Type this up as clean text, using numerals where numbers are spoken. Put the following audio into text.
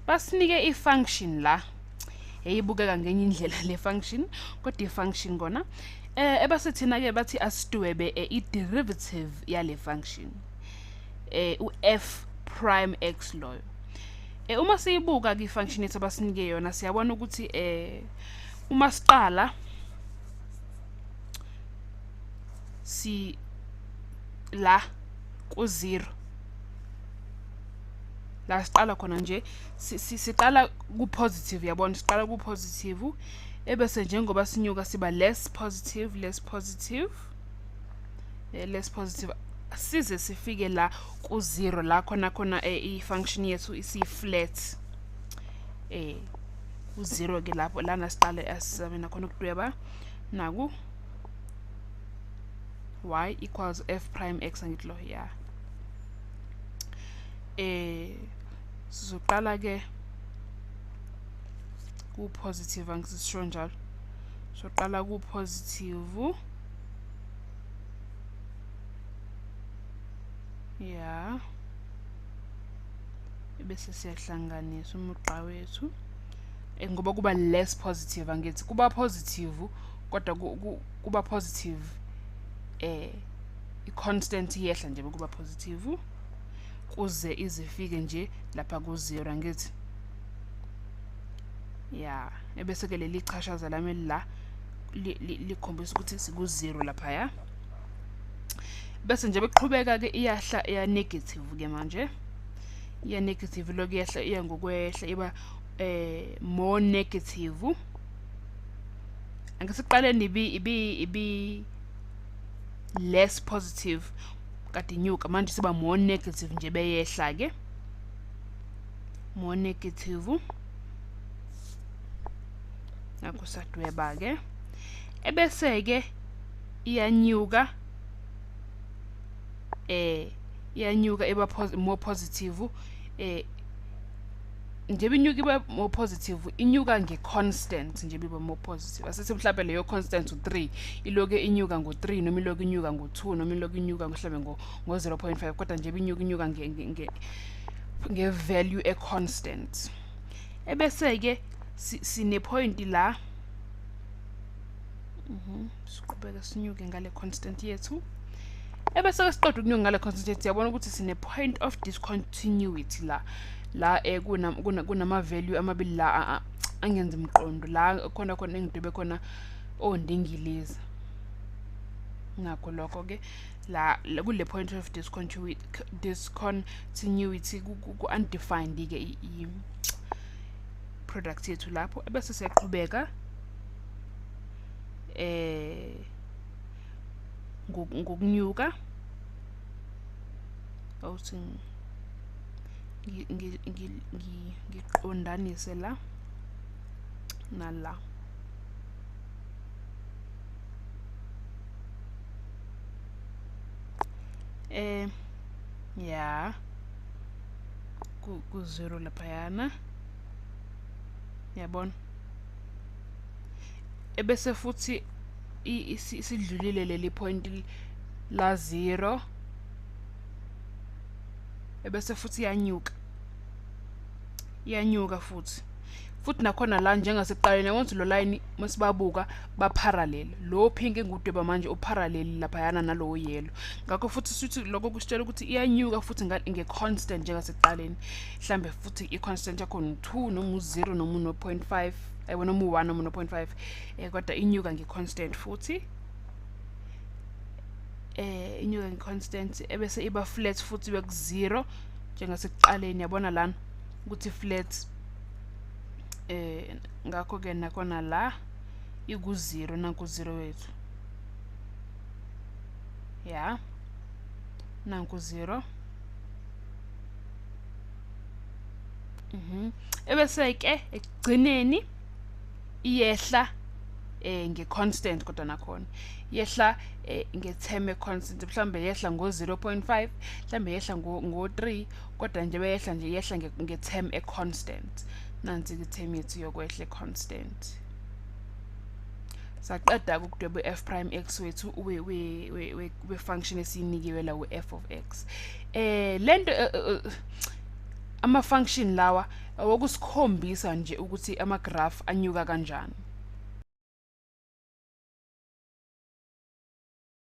Basinike i-function la eyibukeka ngenye indlela le function, kodwa i-function kona ebase thina ke bathi asidwebe i-derivative yale function u-f prime x loyo. Uma siyibuka ke i-function yethu abasinike yona, siyabona ukuthi uma siqala si la ku-0 la siqala khona nje, siqala ku-positive, yabona, siqala ku-positive, ebese njengoba sinyuka siba less positive, less positive, less positive, size sifike la ku-0 la khona khona i-function yethu isi-flat ku-0 ke lapho lana siqale asizabe nakhona ukudweba naku y equals f prime x, angithi lo ya sizoqala ke ku positive, angisisho njalo, soqala ku positive ya, bese siyahlanganisa umugqa wethu ngoba kuba less positive, angithi kuba positive kodwa kuba positive i-constant iyehla nje kuba positive kuze izifike nje lapha ku-0, angithi ya, ebese ke leli chashaza lami la likhombisa ukuthi siku-0 lapha ya, bese nje beqhubeka ke iyahla iya negative ke manje, iya negative lokhu yehla iya ngokwehla iba more negative. Angisiqaleni ibi less positive kade inyuka, manje siba more negative nje beyehla ke more negative, ngakho sadweba ke, ebese ke iyanyuka iyanyuka iba more positive, nje inyuka iba more positive, inyuka nge-constant nje iba more positive. Asithi mhlawumbe leyo constant u-3, iloke inyuka ngo-3 noma iloke inyuka ngo-2 noma iloke inyuka mhlawumbe ngo-0.5, kodwa nje inyuka nge-value e-constant. Ebese ke sine point la, siqhubeka sinyuke ngale constant yethu, ebese ke siqeda ukunyuka ngale constant yethu, siyabona ukuthi sine point of discontinuity la la kunama value amabili la angenza umqondo la khona khona engidwebe khona ondingiliza, ngakho lokho ke la kule point of discontinuity ku undefined ke i product yethu lapho, ebese siyaqhubeka ngokunyuka awuthi ngiqondanise la nala, ya ku 0 laphayana, yabona, ebese futhi sidlulile leli point la 0, ebese futhi iyanyuka futhi nakhona la njengasekuqaleni, yabona lo line masibabuka ba parallel, lo pink engudweba manje u parallel laphayana nalowo yellow, ngakho futhi sithi lokho kusitshela ukuthi iyanyuka futhi nge constant njengasekuqaleni, mhlambe futhi i constant yakho u2 noma u0 noma u0.5, ayibona noma u1 noma u0.5, kodwa inyuka nge constant futhi, inyuka nge constant ebese iba flat futhi ibe ku 0 njengasekuqaleni, yabona lana ukuthi flat, ngakho ke nakhona la iku 0 nanku 0 wethu ya, nanku 0, ebese ke ekugcineni iyehla nge-constant, kodwa nakhona yehla nge-term e-constant, mhlawumbe yehla ngo-0.5, mhlawumbe yehla ngo-3, kodwa nje beyehla nje yehla nge-term e-constant. Nansi i-term yethu yokwehla e-constant. Saqeda ukudweba u-f prime x wethu we-function esiyinikiwe la u-f of x. Lento ama function lawa Awokusikhombisa nje ukuthi ama-graph anyuka kanjani.